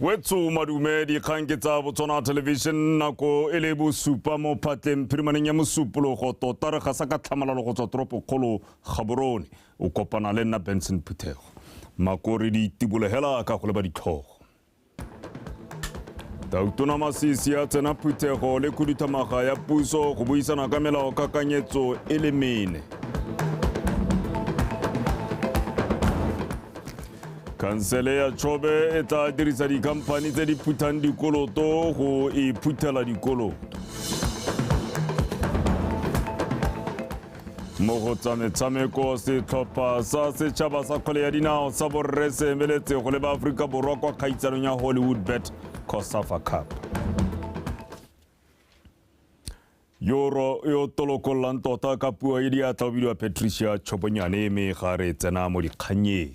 Wetso madume, dikgang ke tsa Botswana Television, nako e le bosupa mo phatleng phirimaneng ya Mosupologo. Tota re gasa ka tlhamalalo go tswa toropokgolo Gaborone. O kopana le nna Benson Phuthego. Makore di itibolegela ka go leba ditlhogo. Tautona Masisi a tsena phuthego le khuduthamaga ya puso go buisana ka melao kakanyetso e le mene. Khansele ya Chobe e tla dirisa dikhamphani tse di phuthang dikoloto go e phuthela dikoloto. Mo go tsa metshameko, setlhopha sa setšhaba sa kgwele ya dinao sa borre se emeletse go leba Aforika Borwa kwa kgaitsanong ya Hollywood Bet COSAFA Cup. Yo yo tolokololang tota ka puo e diatla o bidiwa Patricia Chobonyane, mme ga re tsena mo dikgannyeng.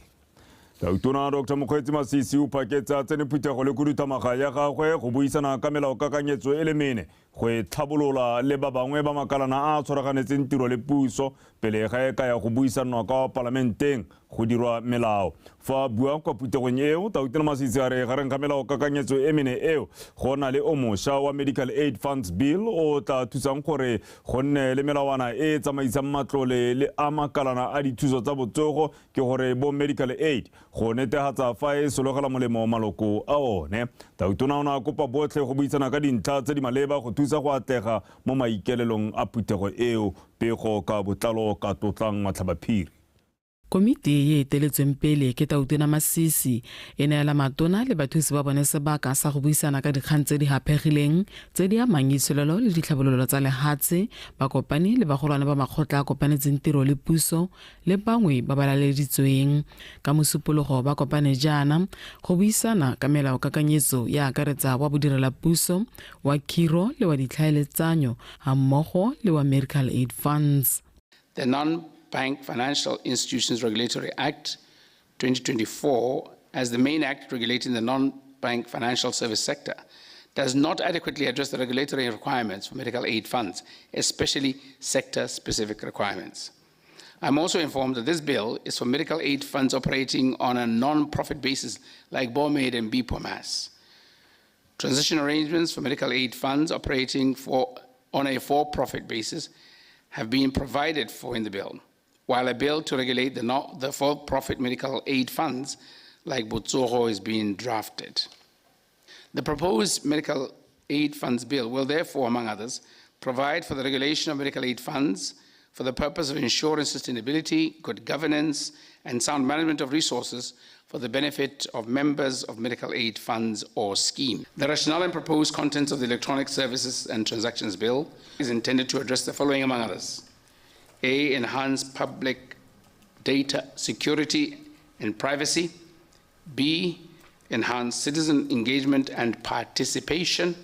Tautona Dr Mokgweetsi Masisi o phaketse a tsene phuthego le khuduthamaga ya gagwe go buisana ka melao kakanyetso e le mene go e tlhabolola le ba bangwe ba makalana a a tshwaraganetseng tiro le puso pele ga e ka ya go buisanwa kwa palamenteng go dirwa melao. Fa bua kwa phuthegong eo, Tautona Masisi a re gareng ga melao kakanyetso e mene eo go na le o mošwa wa Medical Aid Funds Bill o tla thusang gore go nne le melawana e e tsamaisang matlole le a makalana a dithuso tsa botsogo, ke gore bo medical aid, go netefatsa fa e sologela molemo maloko a one. Tautona o ne a kopa botlhe go buisana ka dintlha tse di maleba go thusa go atlega mo maikelelong a phuthego eo. Pego ka botlalo ka Tlotlang Matlhabaphiri. Komiti e e eteletsweng pele ke Tautona Masisi e neela matona le bathusi ba bone sebaka sa go buisana ka dikgang tse di haphegileng tse di amang itsholelo le ditlhabololo tsa lehatshe, ba kopane le bagolwane ba makgotla a kopanetseng tiro le puso le bangwe ba ba laleditsweng. Ka Mosupologo ba kopane jaana go buisana ka melaokakanyetso ya akaretsa wa bodirelapuso, wa khiro le wa ditlhaeletsanyo ga mmogo le wa medical aid funds. The Non-Bank Financial Institutions Regulatory Act 2024, as the main act regulating the non-bank financial service sector, does not adequately address the regulatory requirements for medical aid funds, especially sector-specific requirements. I'm also informed that this bill is for medical aid funds operating on a non-profit basis like BOMED and BPOMAS. Transition arrangements for medical aid funds operating on a for-profit basis have been provided for in the bill, while a bill to regulate the for-profit medical aid funds like Botsogo is being drafted. The proposed medical aid funds bill will therefore, among others, provide for the regulation of medical aid funds for the purpose of ensuring sustainability, good governance, and sound management of resources for the benefit of members of medical aid funds or scheme. The rationale and proposed contents of the Electronic Services and Transactions Bill is intended to address the following, among others. A, enhance public data security and privacy. B, enhance citizen engagement and participation.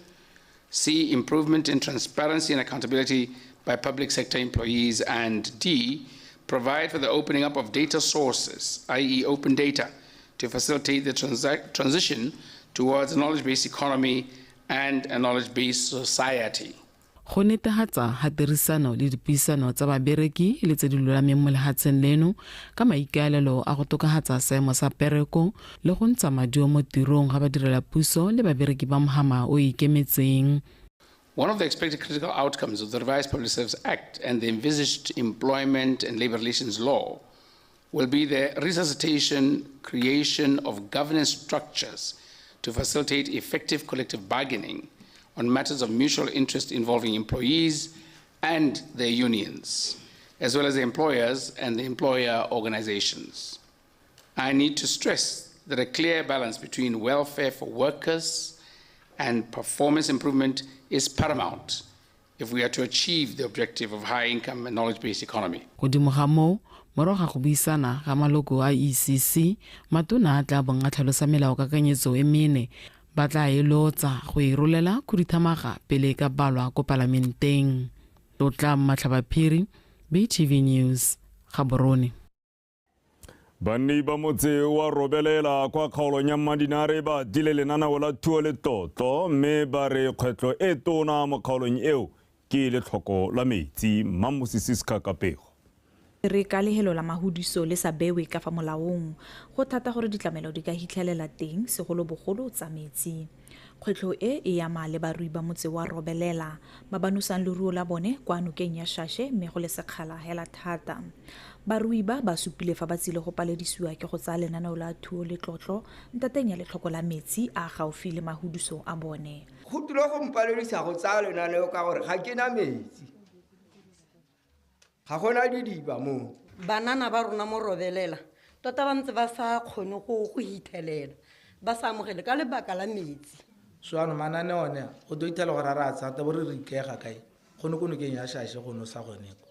C, improvement in transparency and accountability by public sector employees. And D, provide for the opening up of data sources, that is open data, to facilitate the transition towards a knowledge-based economy and a knowledge-based society. Go netefatsa ga tirisano le dipuisano tsa babereki le tse di lolameng mo lehatsheng leno ka maikaelelo a go tokafatsa seemo sa pereko le go ntsha maduo mo tirong ga badirela puso le babereki ba mohama o ikemetseng. One of the expected critical outcomes of the revised Public Service Act and the envisaged Employment and Labor Relations Law will be the resuscitation, creation of governance structures to facilitate effective collective bargaining on matters of mutual interest involving employees and their unions, as well as the employers and the employer organizations. I need to stress that a clear balance between welfare for workers and performance improvement is paramount if we are to achieve the objective of high income and knowledge-based economy. Godimo ga moo, morago ga go buisana ga maloko a ECC, matona a tla bong a tlhalosa melao kakanyetso e mene, ba tla e lotsa go e rolela khuduthamaga pele e ka balwa ko palamenteng. Tlotla Matlhabaphiri, BTV News, Gaborone. Banni ba motse wa Robelela kwa kgaolong ya Mmadinare ba dile lenaneo la thuo le tlotlo, mme ba re kgwetlho e tona mo kgaolong eo ke letlhoko la metsi. Mmamosisi Sekgakapego. Re ka lehelo la mahudiso le sa bewe ka fa molaong, go thata gore ditlamelo di ka hitlhelela teng, segolobogolo tsa metsi. Kgwetlho e e ama le barui ba motse wa Robelela ba ba nosang leruo la bone kwa nokeng ya Shashe, mme go le sekgala hela thata. Barui ba ba supile fa ba tsile go paledisiwa ke go tsaya lenaneo la thuo letlotlo ntateng ya letlhoko la metsi a gaufi le mahudiso a bone. Go tlile go mpaledisa go tsaya lenaneo ka gore ga ke na metsi, ga gona didiba mo. Banana ba rona mo Robelela tota ba ntse ba sa kgone go hithelela, ba sa amogele ka lebaka la metsi. So ano mananeo one go tlo ithela gore a re a tsaya bo re re ikaega kae go ne ko nokeng ya Shashe go nosa gone ko.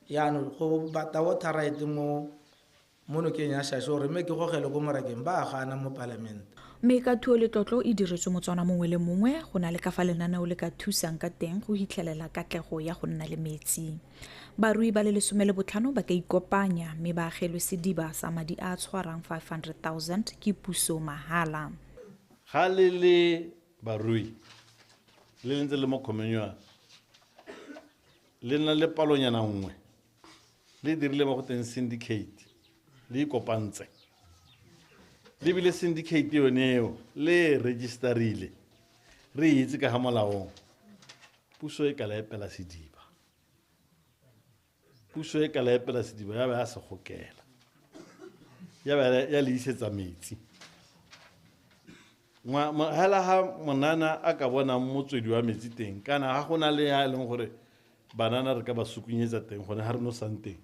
Yaanong go bata water right mo nokeng ya Shashe gore mme ke gogele ko morakeng ba gana mo palamente. Mme ka thuo letlotlo e diretswe Motswana mongwe le mongwe, go na le ka fa lenaneo le ka thusang ka teng go hitlhelela katlego ya go nna le metsi. Barui ba le 15 ba ka ikopanya mme ba agelwe sediba sa madi a a tshwarang 500,000 ke puso mahala. Ga le le barui le ntse le mo communion le nna le palonyana nngwe le dirile mo go teng syndicate le ikopantse le bile syndicate yone eo le registerile re itse ka ga molaong. Puso e ka la epela sediba, puso e ka la epela sediba ya ba ya se gokela ya ba ya le isetsa metsi. Hela ha monana a ka bona motswedi wa metsi teng kana ga gona le ya e leng gore banana re ka ba sukunyetsa teng gone ha re nosang teng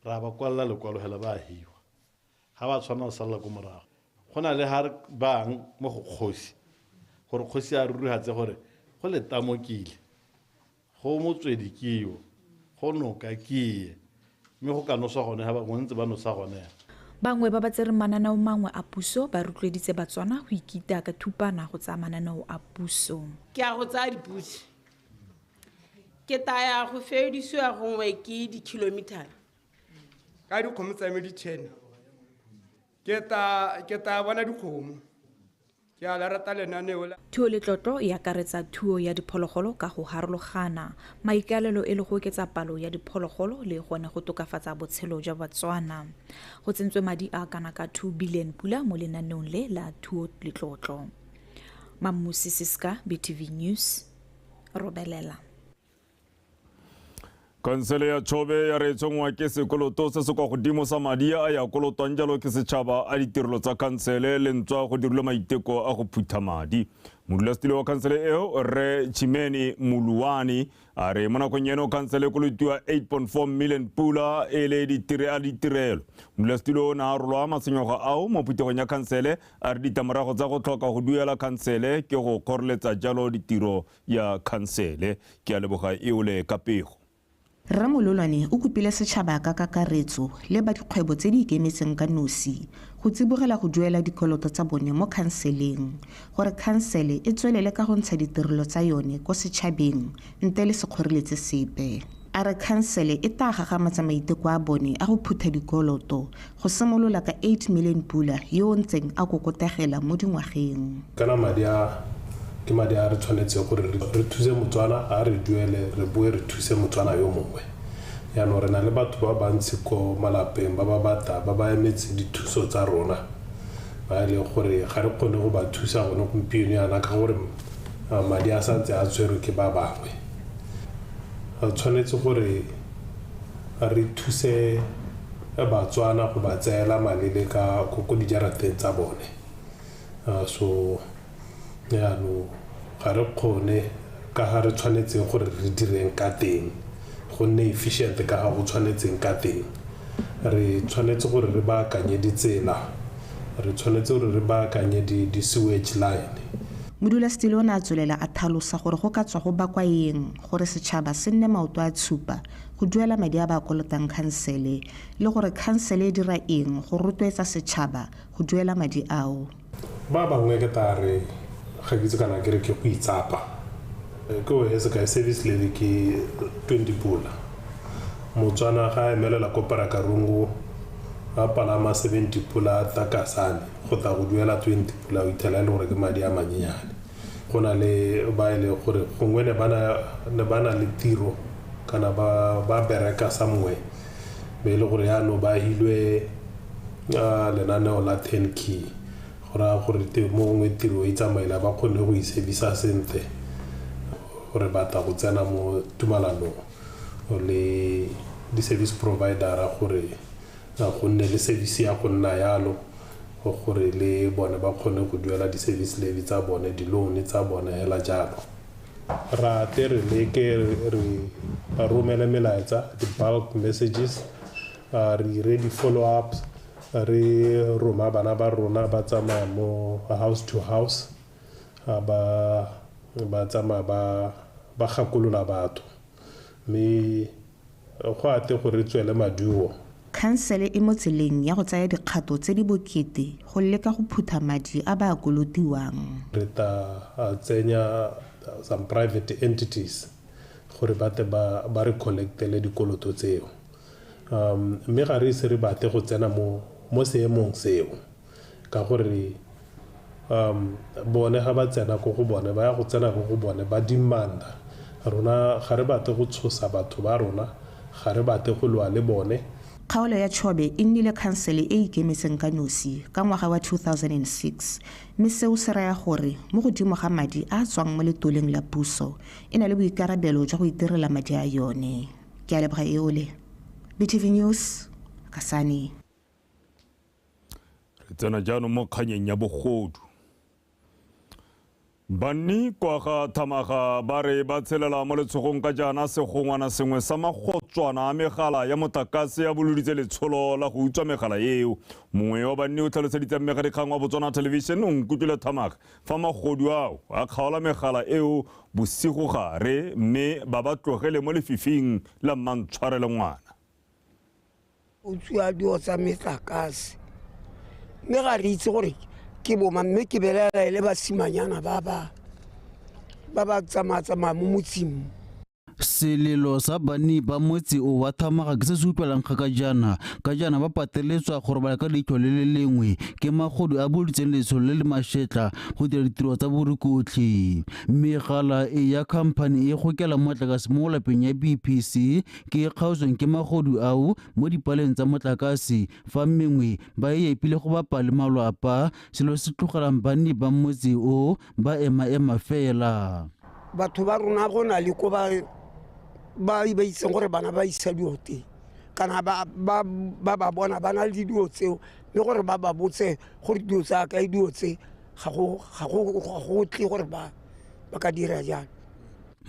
ra ba kwalla lekwalo hela ba hiwa ga ba tshwana go salla ko morago. Go na le ha re bang mo go kgosi gore kgosi a rurihatse gore go letamokile go motswedi ke yo go noka ke ye mme go ka nosa gone ha bangwe ntse ba nosa gone. Bangwe ba ba tsereng mananeo mangwe a puso ba rotloeditse Batswana go ikita ka thupana go tsaya mananeo a puso. Ke a go tsaya dipudi, ke taya go fedisiwa gongwe ke di-kilometer. Ka dikgomo tsa me di 10 ke ta bona dikgomo. Ke a la rata lenaneo la. Thuo letlotlo e akaretsa thuo ya diphologolo ka go harologana, maikaelelo e le go oketsa palo ya diphologolo le gone go tokafatsa botshelo jwa Batswana. Go tsentswe madi a kana ka 2 billion pula mo lenaneong le la thuo letlotlo. Mammusi Siska, BTV News, Robelela. Kansele ya Chobe ya re tshwenngwa ke sekoloto se se kwa godimo sa madi a ya kolotwang jalo ke setšhaba a ditirelo tsa kansele le ntswa go dirilwe maiteko a go phutha madi. Modulasetilo wa kansele eo Rre Chimene Muluane a re mo nakong eno kansele e kolotiwa 8.4 million pula e le ditirelo. Modulasetilo o ne a rolwa matshwenyego ao mo phuthegong ya kansele a re ditlamorago tsa go tlhoka go duela kansele ke go kgoreletsa jalo ditiro ya kansele. Ke a leboga eole ka pego. Rre Mololwane o kopile setšhaba ka kakaretso le ba dikgwebo tse di ikemetseng ka nosi go tsibogela go duela dikoloto tsa bone mo khanseleng gore khansele e tswelele ka go ntsha ditirelo tsa yone ko setšhabeng ntle le sekgoreletsi sepe. A re khansele e tla gagamatsa maiteko a bone a go phutha dikoloto go simolola ka 8 million pula yo o ntseng a kokotegela mo dingwageng. Kana madi a ke madi a re tshwanetse gore re thuse Motswana a re duele re boe re thuse Motswana yo mongwe. Yaanong re na le batho ba bantsi ko malapeng ba ba batla ba ba emetse dithuso tsa rona ba e leng gore ga re kgone go ba thusa gone gompieno yana ka gore madi a santse a tshwerwe ke ba bangwe. Re tshwanetse gore re thuse Batswana go ba tseela malele ka ko dijarateng tsa bone. So yaanong ga re kgone ka ga re tshwanetseng gore re direng ka teng go nne efficient ka ga go tshwanetseng ka teng. Re tshwanetse gore re baakanye ditsela, re tshwanetse gore re baakanye di-sewage line. Modulasetilo o ne a tswelela a tlhalosa gore go ka tswa go bakwa eng gore setšhaba se nne maoto a tshupa go duela madi a ba kolotang khansele le gore khansele e dira eng go rotloetsa setšhaba go duela madi ao. Ba bangwe ke ta re ga ke itse kana ke re ke go itsapa ke o he sekai service levy ke 20 pula. Motswana ga a emelela ko Parakarungu a palama 70 pula tsa Kasane go tla go duela 20 pula o ithela e le gore ke madi a manyenyane. Go na le ba e leng gore gongwe ne ba na le tiro kana ba bereka somewhere Be e le gore yaanong ba hilwe lenaneo la ten key, go raya gore mo gongwe tiro e tsamaela ba kgone go isebisa sentle. Gore batla go tsena mo tumalanong le di-service providera gore go nne le service ya go nna yalo, gore le bone ba kgone go duela di-service levy tsa bone, di-loan tsa bone hela jalo. Ra te re leke re romele melaetsa, di-bulk messages, re dire di-follow-ups, re roma bana ba rona ba tsamaya mo house to house, ba tsamaya ba gakolola batho, mme go ate gore tswele maduo. Khansele e mo tseleng ya go tsaya dikgato tse di bokete go leka go phutha madi a ba a kolotiwang. Re tla tsenya some private entities gore ba tle ba re collectele dikoloto tseo. Mme ga re ise re batle go tsena mo seemong seo, ka gore bone ga ba tsena ko go bone, ba ya go tsena ko go bone ba demanda. Rona ga re batle go tshosa batho ba rona, ga re batle go lwa le bone. Kgaolo ya Chobe e nnile khansele e e ikemetseng ka nosi ka ngwaga wa 2006, mme seo se raya gore mo godimo ga madi a a tswang mo letoleng la puso, e na le boikarabelo jwa go itirela madi a yone. Ke a leboga Eole. BTV News, Kasane. Re tsena jaanong mo kganyeng ya bogodu. Banni kwa ga Thamaga ba re ba tshelela mo letshogong ka jaana segongwana sengwe sa magotswana a megala ya motlakase ya boloditse letsholo la go utswa megala eo. Mongwe wa banni o tlhaloseditse mmegadikgang wa Botswana Television o nkutlwile Thamaga fa magodu ao a kgaola megala eo bosigo gare, mme ba ba tlogele mo lefifing la mmantshwarele ngwana. O tswa dio tsa metlakase, mme ga re itse gore ke boma, mme ke belela e le basimanyana ba ba tsamaya mo motseng. Selelo sa banni ba motse o wa Thamaga ke se se utlwelang kgaka jaana, ka jaana ba pateletswa go robala ka leitlho le le lengwe ke magodu a boloditseng letsholo le le mašetla go dira ditiro tsa borukutlhi. Megala e ya khamphane e gokela motlakase mo lapeng ya BPC ke e kgaotsweng ke magodu ao mo dipaleng tsa motlakase, fa mengwe ba e epile go bapa le malwapa, selo se tlogelang banni ba motse o ba ema-ema fela. Batho ba rona go na le ko ba itseng gore bana ba isa dio teng, kana ba ba bona ba na le didio tseo, mme gore ba ba botse gore dio tsa kae, dio tse ga go tle gore ba ka dira jang.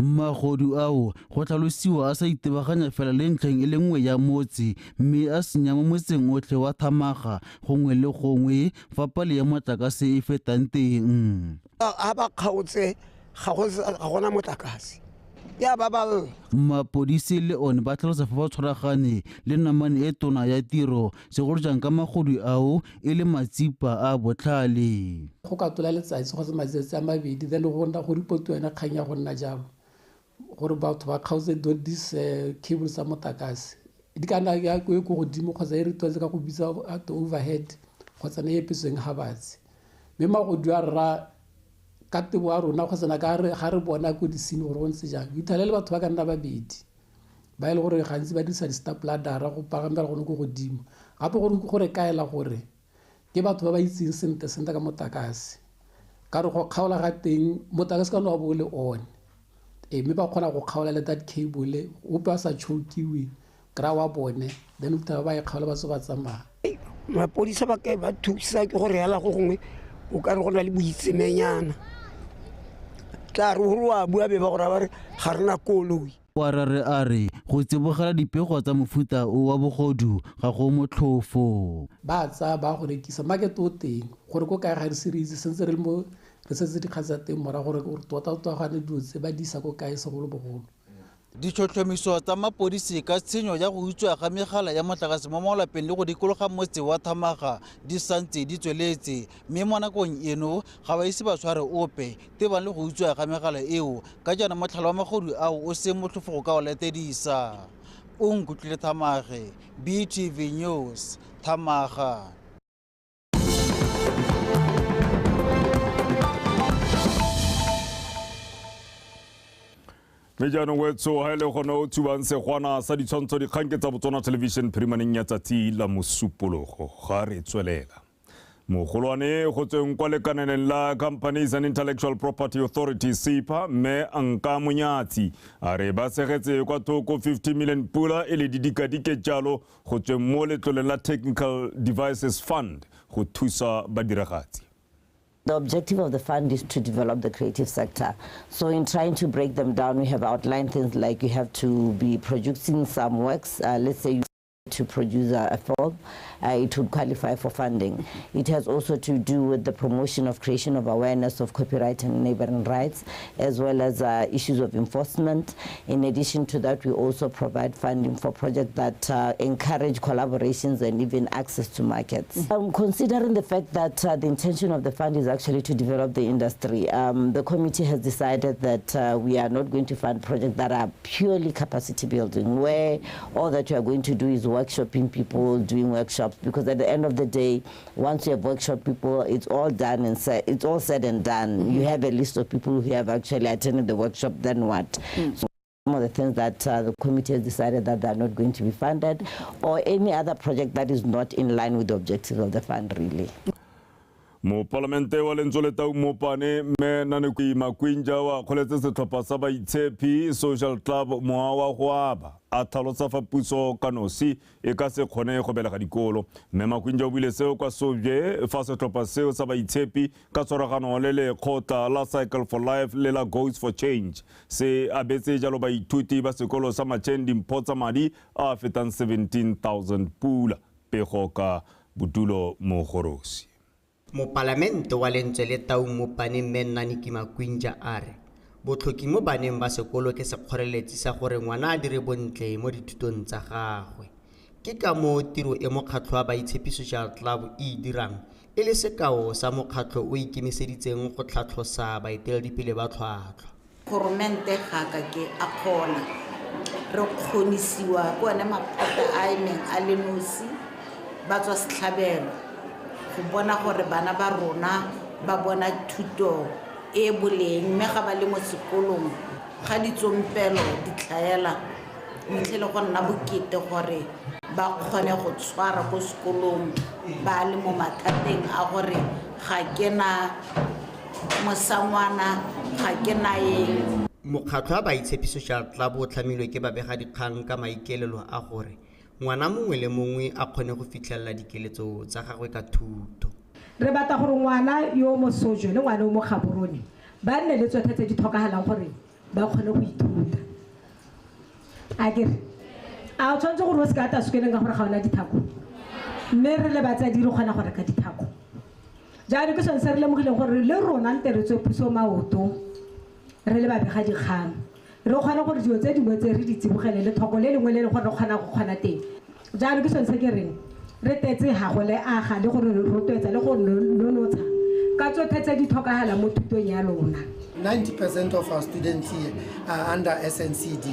Magodu ao go tlhalosiwa a sa itebaganya fela le ntlheng e le nngwe ya motse, mme a senya mo motseng otlhe wa Thamaga gongwe le gongwe fa pale ya motlakase e fetang teng. A ba kgaotse, ga gona motlakase. Ya ba ba Mapodisi le one ba tlhalosa fa ba tshwaragane le namane e tona ya tiro, segolo jang ka magodu ao e le matsipa a botlhale. Go ka tola letsatsi kgotsa matsatsi a mabedi, then go nna go reportiwa yona kgang ya go nna jalo, gore batho ba kgaotse these cable tsa motlakase. Di ka nna ya ko godimo kgotsa e re tlwaetse ka go bitsa at overhead kgotsa ne e epetsweng ga batse. Mme magodu a rra ka tebo ya rona kgotsa ga re bona ko disini gore go ntse jang, ithale le batho ba ka nna babedi ba e le gore gantsi ba dirisa di-stapladara go pagamela gone ko godimo. Gape gore kaela gore ke batho ba ba itseng sentle sentle ka motlakase, ka re go kgaola ga teng motlakase ka one wa bo o le on, mme ba kgona go kgaola le that cable, ope a sa chokiwe kry-a wa bone, then o ba e kgaola ba tse ba tsamaya. Mapodisa ba kae ba thusa ke gore yala go gongwe o ka re go na le boitsemenyana, tla re gore wa bua be ba gore ba re ga rena koloi. Wa re a re go tsibogela dipego tsa mofuta o wa bogodu ga go motlhofo. Ba tsaya ba go rekisa market o teng gore ko kae ga re se re itse, sentse re le mo re setse dikgang tsa teng morago gore tota-tota gane dilo tse ba di isa ko kae segolobogolo. Ditlhotlhomiso tsa mapodisi ka tshenyo ya go utswa ga megala ya motlakase mo malapeng le go dikologa motse wa Thamaga di santse di tsweletse, mme mo nakong eno ga ba ise ba tshware ope tebang le go utswa ga megala eo, ka jaana motlhala wa magodu ao o se motlhofo go ka o latedisa. O nkutlwile Thamage, BTV News, Thamaga. Mme jaanong wetso ga e le gone o tshubang segwana sa ditshwantsho dikgang ke tsa Botswana Television phirimaneng ya tsatsi la Mosupologo. Ga re tswelela, mogolwane go tsweng kwa lekaneleng la Companies and Intellectual Property Authority, CIPA, mme Anka Monyatsi, a re ba segetse kwa thoko 50 million pula e le didikadike jalo go tsweng mo letloleng la Technical Devices Fund go thusa badiragatsi. The objective of the fund is to develop the creative sector. So in trying to break them down, we have outlined things like you have to be producing some works. Let's say you to produce a film, it would qualify for funding. It has also to do with the promotion of creation of awareness of copyright and neighboring rights, as well as issues of enforcement. In addition to that, we also provide funding for projects that encourage collaborations and even access to markets. Considering the fact that the intention of the fund is actually to develop the industry, the committee has decided that we are not going to fund projects that are purely capacity building, where all that you are going to do is workshopping people, doing workshops, because at the end of the day, once you have workshop people, it's all done and said, it's all said and done. You have a list of people who have actually attended the workshop, then what? So some of the things that the committee has decided that they are not going to be funded, or any other project that is not in line with the objectives of the fund, really. Mopalamente wa Lentsweletau Mopane, mme Naneki Makwinja, wa kgoletse setlhopha sa Baitshepi Social Club mowa wa go aba, a tlhalosa fa puso ka nosi e ka se kgone go belega dikolo. Mme Makwinja o buile seo kwa Sobje fa setlhopha seo sa Baitshepi ka tshwaragano le lekgotla la Cycle for Life le la Goals for Change se abetse jalo baithuti ba sekolo sa Macheng dimpho tsa madi a fetang 17,000 pula. Pego ka Bodulo Mogorosi. Mopalamente wa Lentsweletau Mopane, mme Naniki Makwinja, a re botlhoki mo baneng ba sekolo ke sekgoreletsi sa gore ngwana a dire bontle mo dithutong tsa gagwe. Ke ka moo tiro e mokgatlho wa Baitshepi Social Club e e dirang e le sekao sa mokgatlho o ikemiseditseng go tlhatlhosa baeteledipele ba tlhwatlhwa. Goromente ga ka ke a kgona, re kgonisiwa ke one maphata a emeng a le nosi ba tswa setlhabelo go bona gore bana ba rona ba bona thuto e boleng, mme ga ba le mo sekolong ga ditsompelo di tlhaela, ntle le go nna bokete gore ba kgone go tshwara ko sekolong ba le mo mathateng a gore ga ke na mosangwana, ga ke na eng. Mokgatlho wa Baitshepi Social Club o tlhamilwe ke babegadikgang ka maikaelelo a gore ngwana mongwe le mongwe a kgone go fitlhelela dikeletso tsa gagwe ka thuto. Re batla gore ngwana yo mo Sojwe le ngwana yo mo Gaborone ba nne le tsotlhe tse di tlhokagalang gore ba kgone go ithuta. A kere a o tshwanetse gore o se ka ta sekoleng ka gore ga ona dithako, mme re le batsadi re kgona go reka dithako. Jaanong ke sone se re lemogileng gore le rona nte re tswe puso maoto re le babegadikgang, re kgone gore dilo tse dingwe tse re di tsibogele le tlhoko le lengwe le leng gore re kgona go kgona teng. Jaanong ke sone se ke reng re tetse gago le aga le gore re rotloetsa le go nonotsha ka tsotlhe tse di tlhokagalang mo thutong ya lona. 90% of our students here are under SNCD,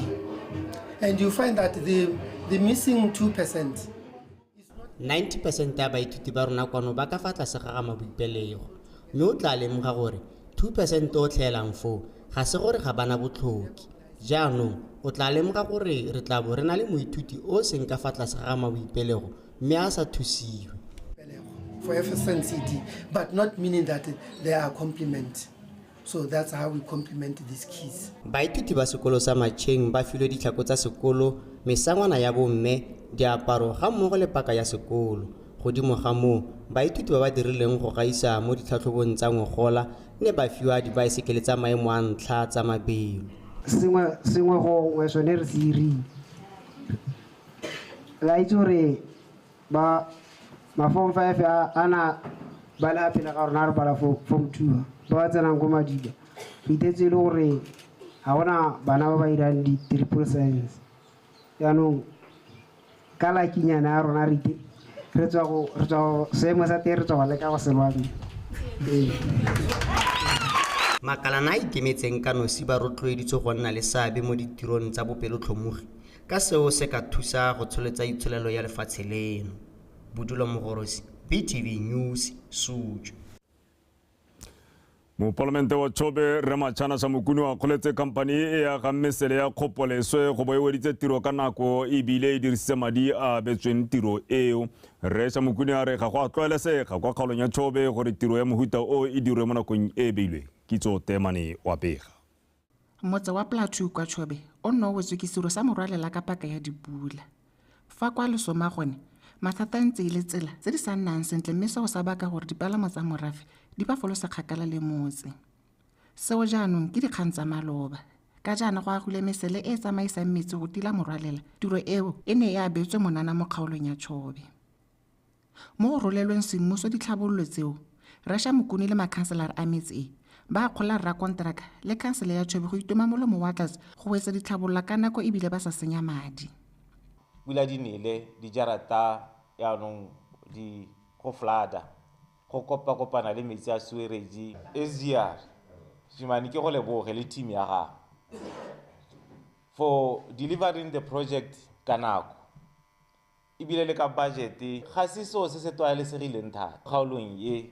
and you find that the missing 2%. 90% ya baithuti ba rona kwano ba ka fa tlase ga maboipelego, mme o tla lemoga gore 2% o tlhaelang foo ga se gore ga bana botlhoki. Jaanong o tla lemoga gore re tla bo re na le moithuti o seng ka fa tlase ga maboipelego mme a sa thusiwe. For FSNCD, but not meaning that they are complement. So that's how we complement these kids. Baithuti ba sekolo sa Macheng ba filwe ditlhako tsa sekolo, mesangwana ya bomme, diaparo ga mmogo le paka ya sekolo. Godimo ga moo, baithuti ba ba dirileng go gaisa mo ditlhatlhobong tsa ngogola ne ba fiwa dibaesekele tsa maemo a ntlha tsa mabelo. Sengwe gongwe sone re se irile. La itse gore ba ma form 5 a na ba le pele ga rona re bala form 2 ba ba tsenang ko Madiba. Re itetse e le gore ga gona bana ba ba irang di-triple science. Jaanong ka lakinyana ya rona re tswa go seemo sa teng, re tswa go leka go se lwantsha. Makalana a ikemetseng ka nosi ba rotloeditswe go nna le seabe mo ditirong tsa bopelotlhomogi, ka seo se ka thusa go tsholetsa itsholelo ya lefatshe leno. Bodulo Mogorosi, BTV News, Sojwe. Mopalamente wa Chobe Rre Machana Shamukuni wa kgoletse khamphane e ya ga mesele ya Kgopoleswe go bo e weditse tiro ka nako ebile e dirisitse madi a abetsweng tiro eo. Rre Shamukuni a re ga go a tlwaelesega kwa kgaolong ya Chobe gore tiro ya mohuta o e dirwe mo nakong e e beilweng. Kitso Temane wa pega. Motse wa Plateau kwa Chobe o nna o wetswe ke siro sa morwalela ka paka ya dipula. Fa kwa Lesoma gone, mathata a ntse e le tsela tse di sa nnang sentle mme seo sa baka gore dipalamo tsa morafe di ba folose kgakala le motse. Seo jaanong ke dikgang tsa maloba. Ka jaana go agilwe mesele e e tsamaisang metsi go tila morwalela, tiro eo e ne e abetswe monana mo kgaolong ya Chobe. Mo go rolelweng semmuso ditlhabololo tseo, Rre Shamukuni le makhanselara a metse e ba akgola rrakonteraka le khansele ya Chobe go itoma molomo wa tlase go wetsa ditlhabololo ka nako ebile ba sa senya madi. Pula di nele, dijarata yaanong di go flooda, go kopa-kopana le metsi a sewerage. SGR, Shimane ke go leboge le team ya gago for delivering the project ka nako ebile le ka budget. Ga se seo se se tlwaelesegileng thata kgaolong e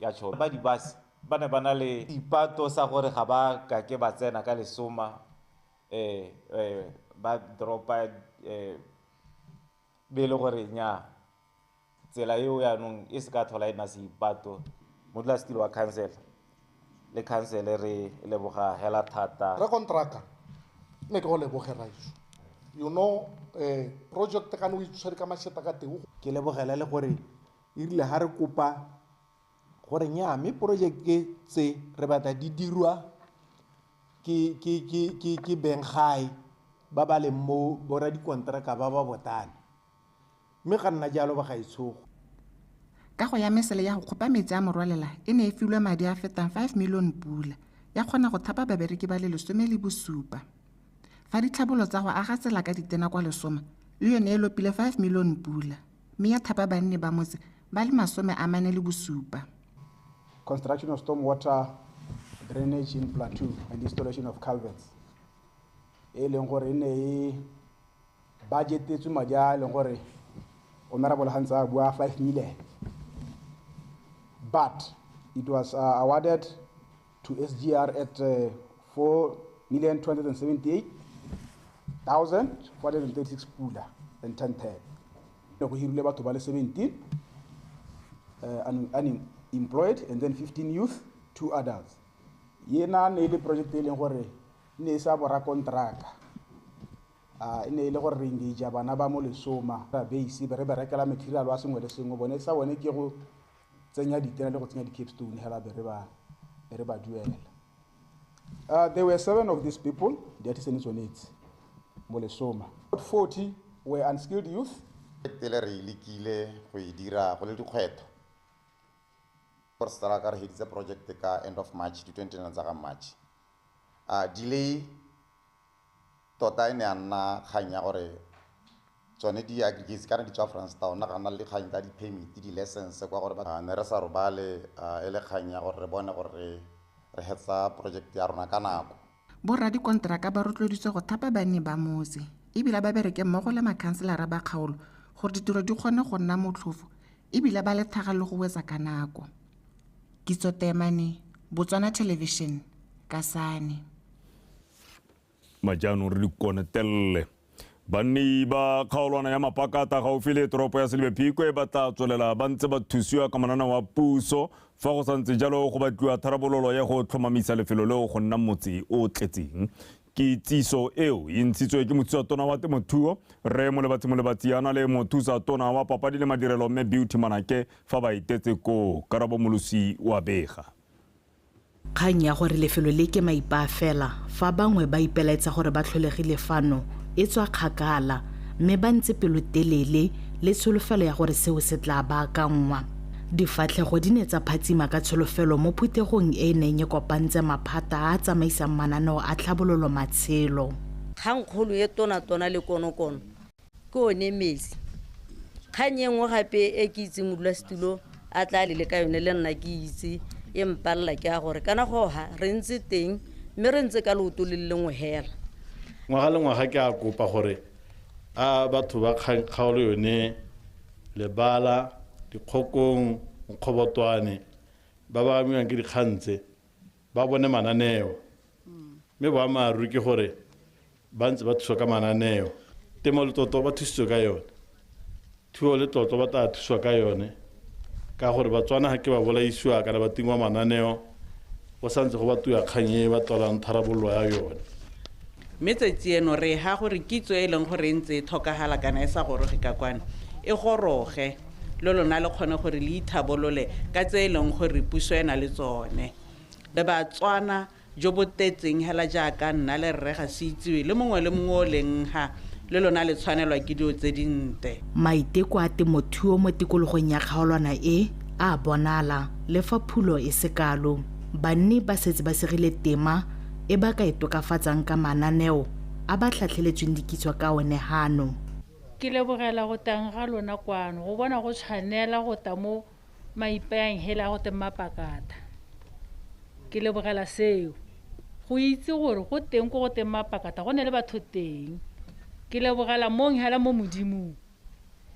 ya Chobe. Ba di-bus ba ne ba na le ipato sa gore ga ba kake ba tsena ka Lesoma, ba dropa be le gore nya tsela eo yaanong e se ka tlhola e nna seipato. Modulasetilo wa council le council re leboga hela thata. Re kontraka ne ke go leboge raiso, you know, project ka no itshwere ka masheta ka teng. Ke lebogela le gore e rile ha re kopa gore nya mme project tse re batla di dirwa ke ke ke ke ke beng gae ba ba leng mo bora dikontraka ba ba botana, mme ga nna jalo ba ga itshogo. Kago ya mesele ya go kgopa metsi a morwalela e ne e filwe madi a fetang 5 million pula, ya kgona go thapa babereki ba le 17. Fa ditlhabolo tsa go aga tsela ka ditena kwa Lesoma le yone e lopile 5 million pula, mme ya thapa banni ba motse ba le 47. Construction of stormwater drainage in Plateau and installation of culverts. E leng gore e ne e budgetetswe madi a e leng gore Honorable Hans a bua 5 million. But it was awarded to SGR at 4,278,436 pula and 10 10. Go hirile batho ba le 17 unemployed and then 15 youth, 2 adults. Yena ne le project e leng gore ne e sa bora kontraka. E ne e le gore re engage bana ba mo Lesoma ba base ba re berekela material wa sengwe le sengwe, bone sa bone ke go tsenya ditena le go tsenya di-capstone hela be re ba duela. There were 7 of these people, di artisan tsone tse mo Lesoma. 40 were unskilled youth. Pele re lekile go e dira go le dikgwetlho. Gore sala ka re heditse project ka end of March, di 29 tsa ga March. Delay tota e ne ya nna kgang ya gore tsone di-aggregates kana di tswa Francetown, ga nna le dikgang tsa di-permit, di-license kwa gore ne re sa robale, e le kgang ya gore re bone gore re hetsa project ya rona ka nako. Borra dikonteraka ba rotloeditswe go thapa banni ba motse ebile ba bereke mmogo le makhanselara ba kgaolo gore ditiro di kgone go nna motlhofo ebile ba le thaga le go wetsa ka nako. Kitso Temane, Botswana Television, Kasane. Majaanong re dikonetelle. Banni ba kgaolwana ya Mapakata gaufi le toropo ya Selebi Phikwe ba tla tswelela ba ntse ba thusiwa ka mananeo wa puso fa go santse jalo go batliwa tharabololo ya go tlhomamisa lefelo leo go nna motse o tletseng. Kitsiso eo e ntshitswe ke mothusa-tona wa temothuo Rre Molebatsi Molebatsi a na le mothusa-tona wa papadi le madirelo mme Beauty Manake fa ba etetse koo. Karabo Molosi wa bega. Kgang ya gore lefelo le ke maipa fela fa bangwe ba ipelaetsa gore ba tlholegile fano e tswa kgakala mme ba ntse pelotelele le tsholofelo ya gore seo se tla baakangwa. Difatlhego di ne tsa phatsima ka tsholofelo mo phuthegong e e neng e kopantse maphata a a tsamaisang mananeo a tlhabololo matshelo. Kgangkgolo e tona-tona le konokono ke one metsi. Kgang e nngwe gape e ke itseng modulasetulo a tla lele ka yone le nna ke itse e mpalela ke ya gore kana goga re ntse teng mme re ntse ka leoto le lengwe hela. Ngwaga le ngwaga ke a kopa gore a batho ba kgaolo yone Lebala, Dikgokong, Nkgobotwane ba ba amiwang ke dikgang tse ba bone mananeo. Mme boammaaruri ke gore ba ntse ba thuswa ka mananeo. Temo le tlotlo ba thusitswe ka yone. Thuo le tlotlo ba tla thuswa ka yone. Ka gore Batswana ga ke ba bolaisiwa kana ba tingwa mananeo, go santse go batiwa kgang e ba tlolang tharabololo ya yone. Mme tsatsi eno re ha gore kitso e leng gore e ntse e tlhokagala kana e sa goroge ka kwano e goroge, le lona le kgone gore le ithabolole ka tse e leng gore puso e na le tsone. Le Batswana jo bo tetseng hela jaaka nna le rre ga se itsiwe le mongwe le mongwe o leng ha le lona le tshwanelwa ke dilo tse dinte. Maiteko a temothuo mo tikologong ya kgaolwana e a bonala le fa phulo e se kalo. Banni ba setse ba segile tema e ba ka e tokafatsang ka mananeo a ba tlhatlheletsweng dikitso ka one hano. Ke lebogela go tang ga lona kwano go bona go tshwanela go ta mo maipayang hela go teng Mapakata. Ke lebogela seo go itse gore go teng ko go teng Mapakata go ne le batho teng. Ke lebogela mong hela mo Modimong.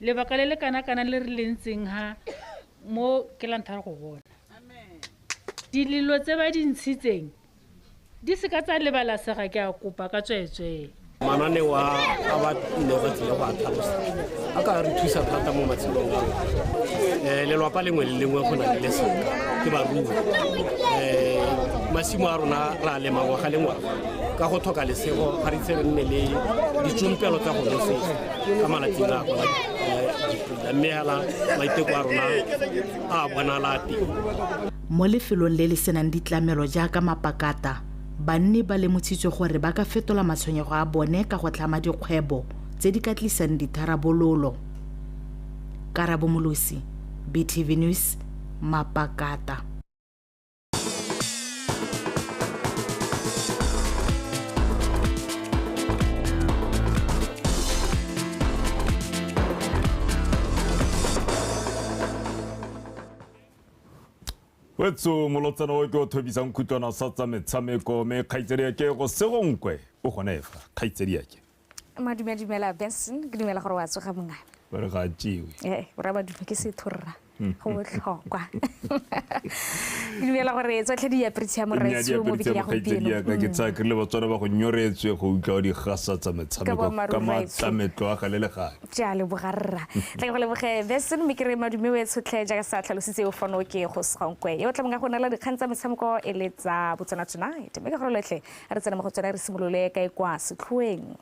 Lebaka le le kana-kana le re le ntseng ha mo ke la ntlha go bona. Dilelo tse ba di ntshitseng di se ka tsa lebalasega, ke a kopa ka tsweetswee. Mananeo a ba ne ba tlile go a tlhalosa a ka re thusa thata mo matshelong a rona. Lelwapa lengwe le lengwe go na le lesaka ke barui. Masimo a rona ra a lema ngwaga le ngwaga ka go tlhoka lesego ga re ise re nne le ditsompelo tsa go nosetsa ka malatsing a gona dipula, mme hela maiteko a rona a bonala a teng. Mo lefelong le le senang ditlamelo jaaka Mapakata, banni ba lemotshitswe gore ba ka fetola matshwenyego a bone ka go tlhama dikgwebo tse di ka tlisang ditharabololo. Karabo Molosi, BTV News, Mapakata. Wetso molotsana o ke o thobisang khutlwana sa tsa metshameko mme kgaitsedi ya ke go segonkwe o gone fa kgaitsedi ya ke. Madume dumela Benson, ke dumela gore wa tsoga mongame. Ba re ga a tšewe. O ra madume ke sethorra. Go botlhokwa. Ke dumela gore tsotlhe di apere mo rraetsho mo bekeng ya gompieno. Ke tsaya ke le Batswana ba go nyoretswe go utlwa digasa tsa metshameko ka matlametlo a gale le gale. Ke a leboga rra. Tla ke go leboge Benson mme ke re madume o e tshotlhe jaaka sa tlhalositse o fano ke go segonkwe. E o tla mong go nela dikgang tsa metshameko e le tsa Botswana Tonight. Mme ka gore letlhe re tsena mo go tsona re simolole ka e kwa setlhoeng.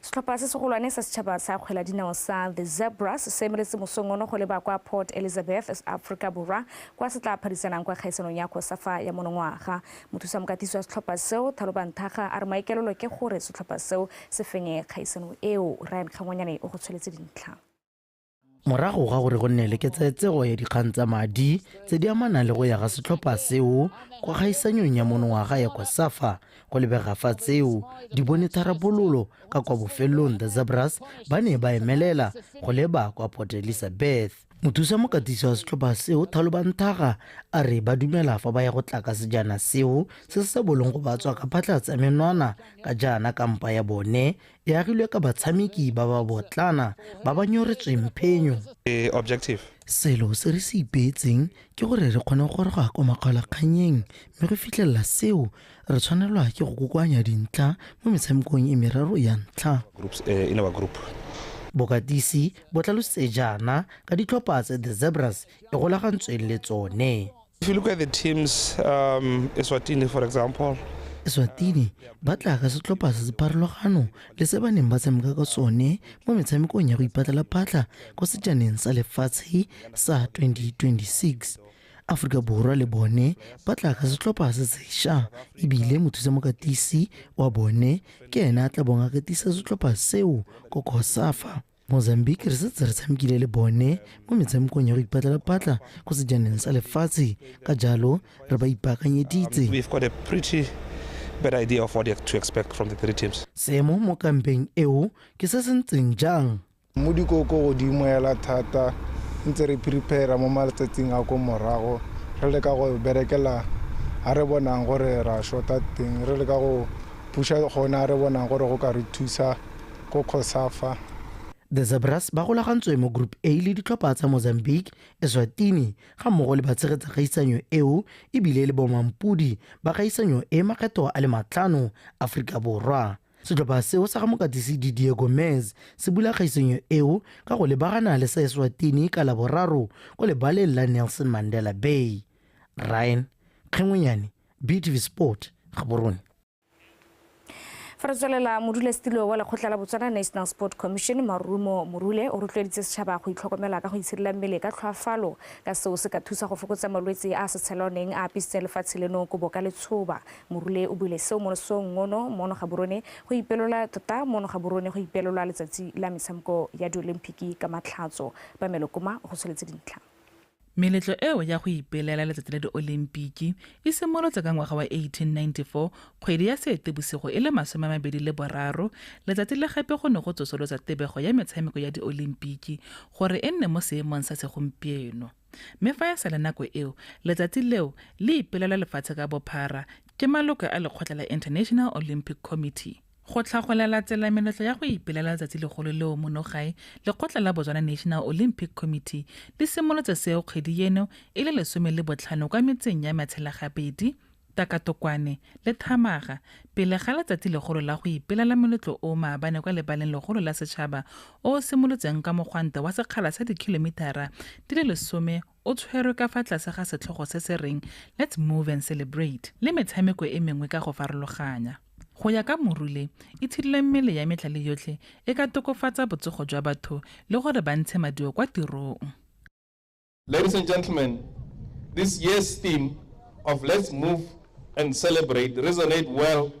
Setlhopha se segolwane sa setšhaba sa kgwele ya dinao sa The Zebras se emeletse mosong ono go leba kwa Port Elizabeth, Afrika Borwa, kwa se tla phadisanang kwa kgaisanong ya COSAFA ya monongwaga. Mothusa mokatisi wa setlhopha seo Thaloba Nthaga a re maikaelelo ke gore setlhopha seo se fenye kgaisano eo. Ryan Kgangwanyane o go tsholetse dintlha. Morago ga gore go nne le ketsaetsego ya dikgang tsa madi tse di amanang le go ya ga setlhopha seo kwa kgaisanyong ya monongwaga ya COSAFA, go lebega fa tseo di bone tharabololo ka kwa bofelong The Zebras ba ne ba emelela go leba kwa Port Elizabeth. Mothusa mokatisi wa setlhopha seo Thaloba Nthaga a re ba dumela fa ba ya go tla ka sejana seo se se sa bolong go ba tswa ka phatla tsa menwana ka jaana kampa ya bone e agilwe ka batshameki ba ba botlana ba ba nyoretsweng phenyo. Objective. Selo se re se ipeetseng ke gore re kgone go goroga kwa makgaolakganyeng, mme go fitlhelela seo re tshwanelwa ke go kokoanya dintlha mo metshamekong e meraro ya ntlha. In our group. Bokatisi bo tlhalositse jaana ka ditlhopha tse The Zebras e golagantsweng le tsone. If you look at the teams, Eswatini for example, Eswatini ba tla ka setlhopha se se pharologano le se ba neng ba tshameka ka sone mo metshamekong ya go ipatlela phatlha kwa sejaneng sa lefatshe sa 2026. Afrika Borwa le bone ba tla ka setlhopha se sešwa, ebile mothusa mokatisi wa bone ke ena a tla bong a katisa setlhopha seo ko COSAFA. Mozambique re setse re tshamekile le bone mo metshamekong ya go ipatlela phatlha ko sejaneng sa lefatshe, ka jalo re ba ipaakanyeditse. We've got a pretty better idea of what to expect from the three teams. Seemo mo kampeng eo ke se se ntseng jang? Mo dikoko godimo hela thata, ntse re prepare mo matsatsing a ko morago, re leka go berekela ha re bonang gore ra shota teng, re leka go pusha gona re bonang gore go ka re thusa ko COSAFA. The Zebras ba golagantswe mo Group A le ditlhopha tsa Mozambique, Eswatini ga mmogo le batshegetsa kgaisanyo eo ebile le bomampodi ba kgaisanyo e makgetho a le 5 Aforika Borwa. Setlhopha seo sa ga mokatisi Didier Gomez se bula kgaisanyo eo ka go lebagana le sa Eswatini ka Laboraro ko lebaleng la Nelson Mandela Bay. Ryan Kgengwenyane, BTV Sport, Gaborone. Fa re tswelela, modulasetilo wa lekgotla la Botswana National Sport Commission Marumo Morule o rotloeditse setšhaba go itlhokomela ka go itshidila mmele ka tlhoafalo, ka seo se ka thusa go fokotsa malwetse a sa tshelaneng a apisitseng lefatshe leno kobo ka letshoba. Morule o buile seo mo losong ngono mono Gaborone go ipelola tota mono Gaborone go ipelola letsatsi la metshameko ya diolimpiki ka matlhatso. Pamelo Koma go tsholetse dintlha. Meletlo eo ya go ipelela letsatsi la diolimpiki e simolotse ka ngwaga wa 1894 kgwedi ya Seetebosigo e le 23, letsatsi le gape go ne go tsosolosa tebego ya metshameko ya diolimpiki gore e nne mo seemong sa segompieno. Mme fa e sale nako eo, letsatsi leo le ipelelwa lefatshe ka bophara ke maloko a lekgotla la International Olympic Committee. Go tlhagolela tsela meletlo ya go ipelela letsatsi legolo leo mono gae, lekgotla la Botswana National Olympic Committee le simolotse seo kgwedi eno e le 15 kwa metseng ya Matshelagabedi, Takatokwane le Thamaga pele ga letsatsi legolo la go ipelela moletlo o maabane kwa lebaleng legolo la setšhaba o o simolotseng ka mogwanto wa sekgala sa dikilomitara di le 10 o tshwerwe ka fa tlase ga setlhogo se se reng Let's Move and Celebrate le metshameko e mengwe ka go farologanya. Go ya ka Morule, itshidilo mmele ya metlha le yotlhe e ka tokofatsa botsogo jwa batho le gore ba ntshe maduo kwa tirong. Ladies and gentlemen, this year's theme of Let's Move and Celebrate resonate well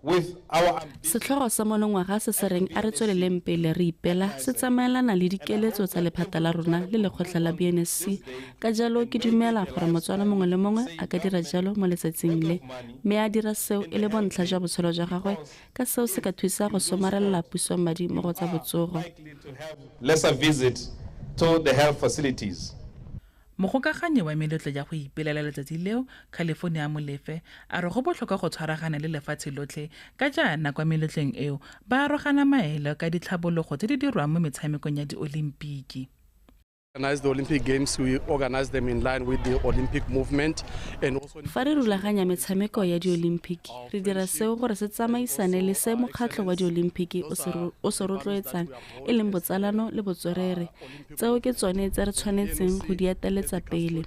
with our Setlhogo sa monongwaga se se reng a re tsweleleng pele re ipela se tsamaelana le dikeletso tsa lephata la rona le lekgotla la BNSC. Ka jalo ke dumela gore Motswana mongwe le mongwe a ka dira jalo mo letsatsing le, mme a dira seo e le bontlha jwa botshelo jwa gagwe, ka seo se ka thusa go somarela puso madi mo go tsa botsogo. Lesser visit to the health facilities. Mogokaganyi wa meletlo ya go ipelela letsatsi leo, California Molefe, a re go botlhokwa go tshwaragana le lefatshe lotlhe ka jaana kwa meletlong eo ba arogana maele ka ditlhabologo tse di dirwang mo metshamekong ya diolimpiki. Organize the Olympic Games, we organize them in line with the Olympic movement and also Fa re rulaganya metshameko ya diolimpiki, re dira seo gore se tsamaisane le se mokgatlho wa diolimpiki o se rotloetsang, e leng botsalano le botswerere. Tseo ke tsone tse re tshwanetseng go di eteletsa pele.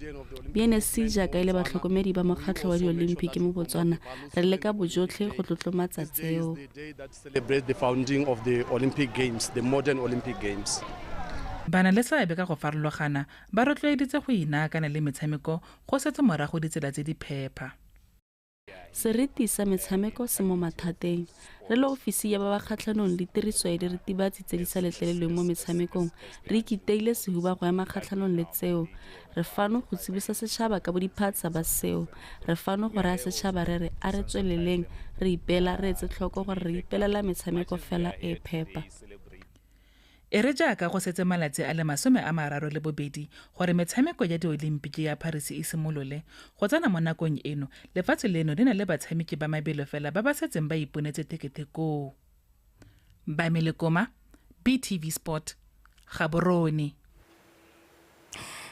BNSC jaaka e le batlhokomedi ba mokgatlho wa diolimpiki mo Botswana, re leka bojotlhe go tlotlomatsa tseo. Celebrate the founding of the Olympic Games, the modern Olympic Games. Bana le seabe ka go farologana ba rotloeditse go inaakana le metshameko go setse morago ditsela tse di phepa. Seriti sa metshameko se mo mathateng. Re le ofisi ya ba ba kgatlhanong le tiriso ya diritibatsi tse di sa letlelelweng mo metshamekong, re ikiteile sehuba go ema kgatlhanong le tseo. Re fano go tsibosa setšhaba ka bodiphatsa ba seo. Re fano go raya setšhaba re re a re tsweleleng re ipela, re etse tlhoko gore re ipelela metshameko fela e phepa. E re jaaka go setse malatsi a le 32 gore metshameko ya diolimpiki ya Paris e simolole, go tsena mo nakong eno lefatshe leno le na le batshameki ba mabelo fela ba ba setseng ba iponetse tekete koo. Bamele Koma, BTV Sport, Gaborone.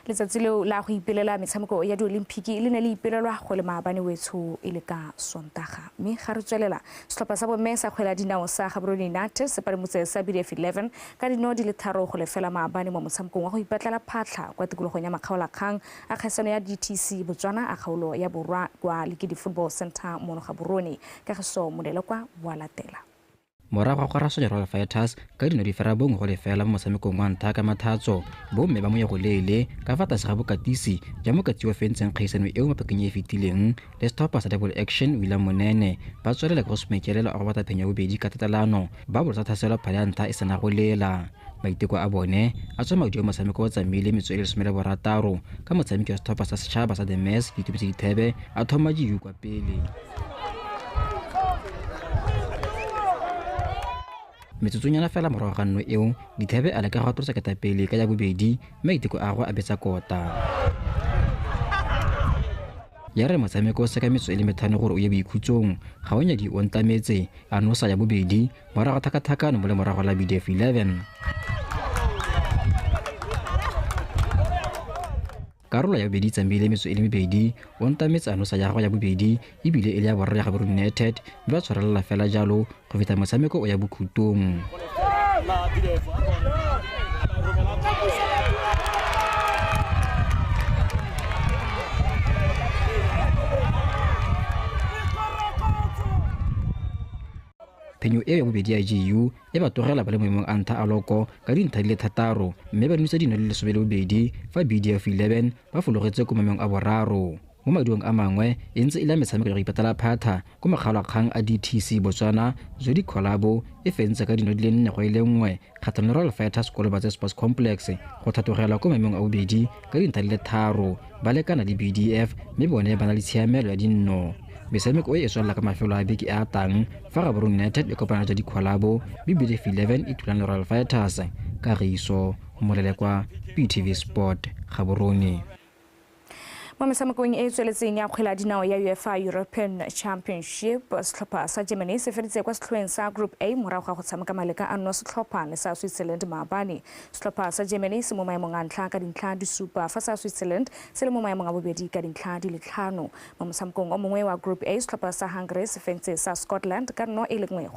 Letsatsi leo la go ipelela metshameko ya diolimpiki le ne le ipelelwa go le maabane wetsho e le ka Sontaga. Mme ga re tswelela, setlhopha sa bomme sa kgwele ya dinao sa Gaborone United se padimotse sa BDF 11 ka dino di le 3-0 maabane mo motshamekong wa go ipatlela phatlha kwa tikologong ya makgaolakgang a kgaisano ya DTC Botswana a kgaolo ya Borwa kwa Likidi Football Center mono Gaborone. Kagiso Molelekwa wa latela. Morago ga go rasonya Royal Fighters ka dino di 9-0 mo motshamekong wa ntlha ka mathatso, bomme ba Moyagoleele ka fa tlase ga bokatisi jwa mokatisi wa fentseng kgaisano eo mo pakeng e e fetileng le setlhopha sa Double Action William Monene ba tswelela ka go supa maikaelelo a go batla phenyo ya bobedi ka tatelano ba bolotsa tlhaselo phala ya ntlha e sena go lela. Maiteko a bone a tswa maduo motshameko o tsamaile metsotso e le 16 ka motshameki wa setlhopha sa setšhaba sa The Mess Boitumetse Dithebe a thoma GU kwa pele. Metsotsonyana fela morago ga nno eo, Dithebe a leka go atolosa ketapele ka ya bobedi, mme maiteko a gagwe a betsa kota. Ya re motshameko o seka metsotso e le 5 gore o ye boikhutsong, Gaonyadi o ntlametse a nosa ya bobedi morago ga thakathakano mo lemorago la BDF 11. Karolo ya bobedi e tsamaile metsotso e le mebedi, o ntametse a nosa ya gagwe ya bobedi ebile e le ya boraro ya Gaborone United mme ba tshwarelela fela jalo go feta motshameko o ya bokhutong. Phenyo eo ya bobedi ya GU e ba tlogela ba le mo maemong a ntlha a loko ka dintlha di le thataro mme ba nosa dino di le 12 fa BDF 11 ba fologetse ko maemong a boraro. Mo maduong a mangwe e ntse e le metshameko ya go ipatela phatha ko makgaolakgang a DTC Botswana, Zodi Collabo e fentse ka dino di le 4-1 kgatlhanong le Royal Fighters ko Lobatse Sports Complex go tlhatlogela ko maemong a bobedi ka dintlha di le 3 ba lekana le BDF mme bone ba na le tshiamelo ya dinno. Metshameko e e tswelela ka mafelo a beke a tang fa Gaborone United e kopana le Jodi Collabo mme BDF 11 e thulana le Royal Fighters. Kagiso Molelekwa, BTV Sport, Gaborone. Mo metshamekong e e tsweletseng ya kgwele ya dinao ya UEFA European Championship, setlhopha sa Germany se feditse kwa setlhoeng sa Group A morago ga go tshameka maleka a nno setlhopha le sa Switzerland maabane. Setlhopha sa Germany se mo maemong a ntlha ka dintlha di supa, fa sa Switzerland se le mo maemong a bobedi ka dintlha di le 5. Mo motshamekong o mongwe wa Group A, setlhopha sa Hungary se fentse sa Scotland ka 0-1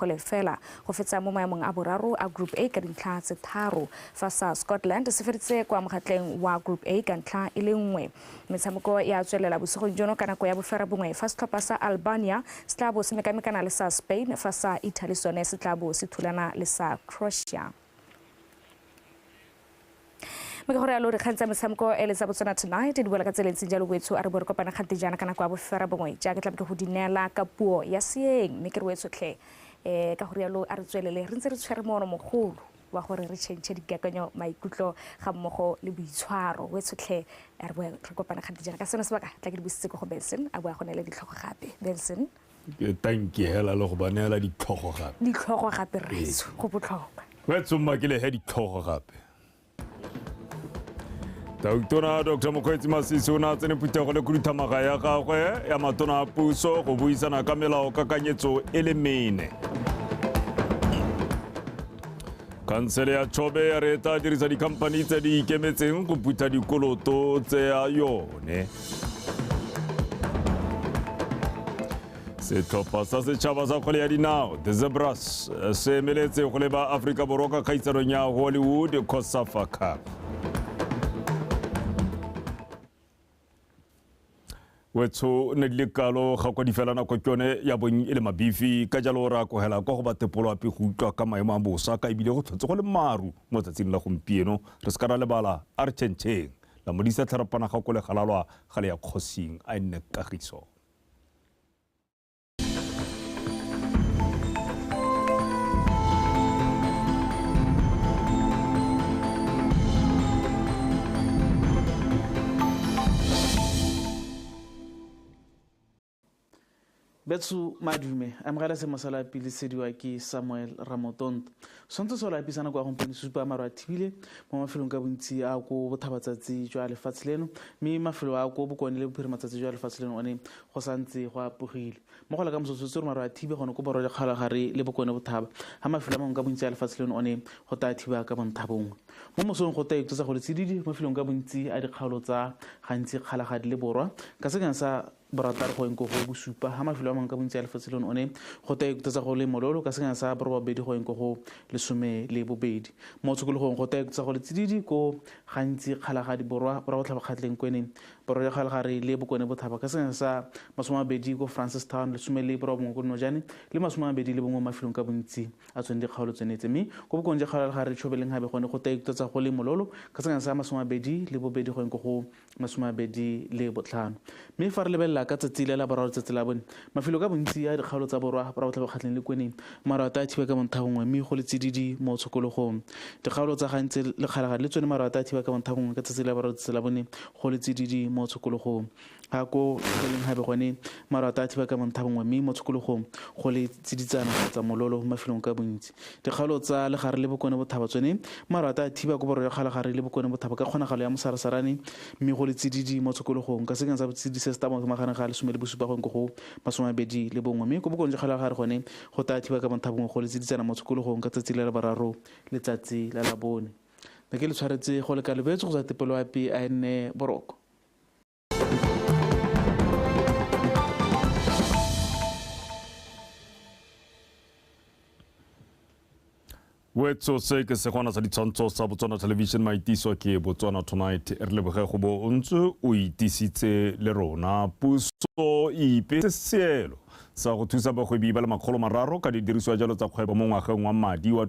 go fetsa mo maemong a boraro a Group A ka dintlha tse 3, fa sa Scotland se feditse kwa mogatleng wa Group A ka ntlha e le 1. Metshameko ya tswelela bosigong jono ka nako ya 9:30 fa setlhopha sa Albania se tla bo se mekamekana le sa Spain, fa sa Italy sone se tla bo se thulana le sa Croatia. Mme ka gore yalo dikgang tsa metshameko e le tsa Botswana Tonight di boela ka tsela e ntseng jalo boetsho, a re bo re kopana kgante jaana ka nako ya 9:30 jaaka tla be ke go di neela ka puo ya seeng, mme ke re boetshotlhe ka gore yalo a re tswelele re ntse re tshwere moono mogolo wa gore re change dikakanyo, maikutlo ga mmogo le boitshwaro. Wetshotlhe a re boe re kopana kgante jaana ka seno sebaka tla ke di busitse ko go Benson a boa go neela ditlhogo gape. Benson, ke tanki hela le go ba neela ditlhogo gape. Ditlhogo gape rraetsho, go botlhokwa. Wetsho mma ke le he ditlhogo gape. Tautona Dr. Mokgweetsi Masisi o ne a tsene phuthego le khuduthamaga ya gagwe ya matona a puso go buisana ka melao kakanyetso e le mene. Khansele ya Chobe ya re e tla dirisa dikhamphani tse di ikemetseng go phutha dikoloto tse ya yone. Setlhopha sa setšhaba sa kgwele ya dinao The Zebras se emeletse go leba Aforika Borwa ka kgaisanong ya Hollywood COSAFA Cup. Wetsho ne di le kalo ga kwa di fela nako ke yone ya bong e le mabifi, ka jalo re akogela kwa go ba tepolo ape go utlwa ka maemo a bosa ka ebile go tlhotse go le maru mo tsatsing la gompieno. Re se ka ra lebala a re tšhentšheng la modisa tlharapana ga ko le galalwa ga le ya kgosing a e nne kagiso. Betsu madume amogela se mosala pele sediwa ke Samuel Ramotonto. Sontse se la pisana kwa gompieno supa maro a thibile mo mafelong ka bontsi a ko bothabatsatsi jwa lefatshe leno, mme mafelo a ko bokone le bophirimatsatsi jwa lefatshe leno one go santse go apogile. Mo go la ka motsotso tse maro a thibe gone ko borwa le kgalagare le bokone bothaba, ha mafelo a mangwe ka bontsi a lefatshe leno one go ta thiba ka bonthabongwe. Mo mosong go ta itsosa go le tsididi mo mafelong ka bontsi a dikgaolo tsa gantsi kgalagadi le borwa ka sekeng sa borataro go eng go bosupa, ha mafelo a mangwe ka bontsi a lefatshe leno one go ta ikutsa go le mololo ka sekeng sa borobabedi go eng go 12. Mo tshokologong go ta ikutsa go le tsididi ko gantsi kgalagadi borwa borwa botlhaba kgatleng kweneng borwa le kgalagare le bokone bothaba ka sekeng sa 20 ko Francistown 19 ko Nojane le 21 mafelong ka bontsi a tsone dikgaolo tsone tse, mme ko bokone jwa kgalagare Tshobeleng gape gone go ta ikutsa go le mololo ka sekeng sa 22 go eng go 25. Mme fa re lebelela ka tsatsi le la boraro tsatsi la bone mafelo ka bontsi a dikgaolo tsa borwa borwa botlhaba kgatleng le kweneng maro a ta thiba ka bonthabongwe mme go le tsididi mo tshokologong. Dikgaolo tsa gantsi le kgalagadi le tsone maro a ta thiba ka bonthabongwe ka tsatsi la boraro tsatsi la bone go le tsididi mo tshokologong. Ga ko leng gape gone maro a ta thiba ka bonthabongwe mme mo tshokologong go le tsiditsana kgotsa mololo mo mafelong ka bontsi. Dikgaolo tsa legare le bokone bothaba tsone maro a ta thiba ko borwa jwa kgalagare le bokone bothaba ka kgonagalo ya mosarasarane mme go le tsididi mo tshokologong ka sekeng sa botsididi se se tsamaya magareng ga 17 go go 21, mme ko bokone jwa kgalagare gone go ta thiba ka bonthabongwe go le tsiditsana mo tshokologong ka tsatsi la la boraro letsatsi la labone. Ne ke le tshwaretse go leka lebetse go tswa tepelo ape a nne boroko. Wetso, se ke segwana sa ditshwantsho sa Botswana Television, maitiso ke Botswana Tonight. Re leboge go bo o ntse o itisitse le rona. Puso e ipeetse seelo sa go thusa bagwebi ba le 300 ka didirisiwa jalo tsa kgwebo mo ngwageng wa madi wa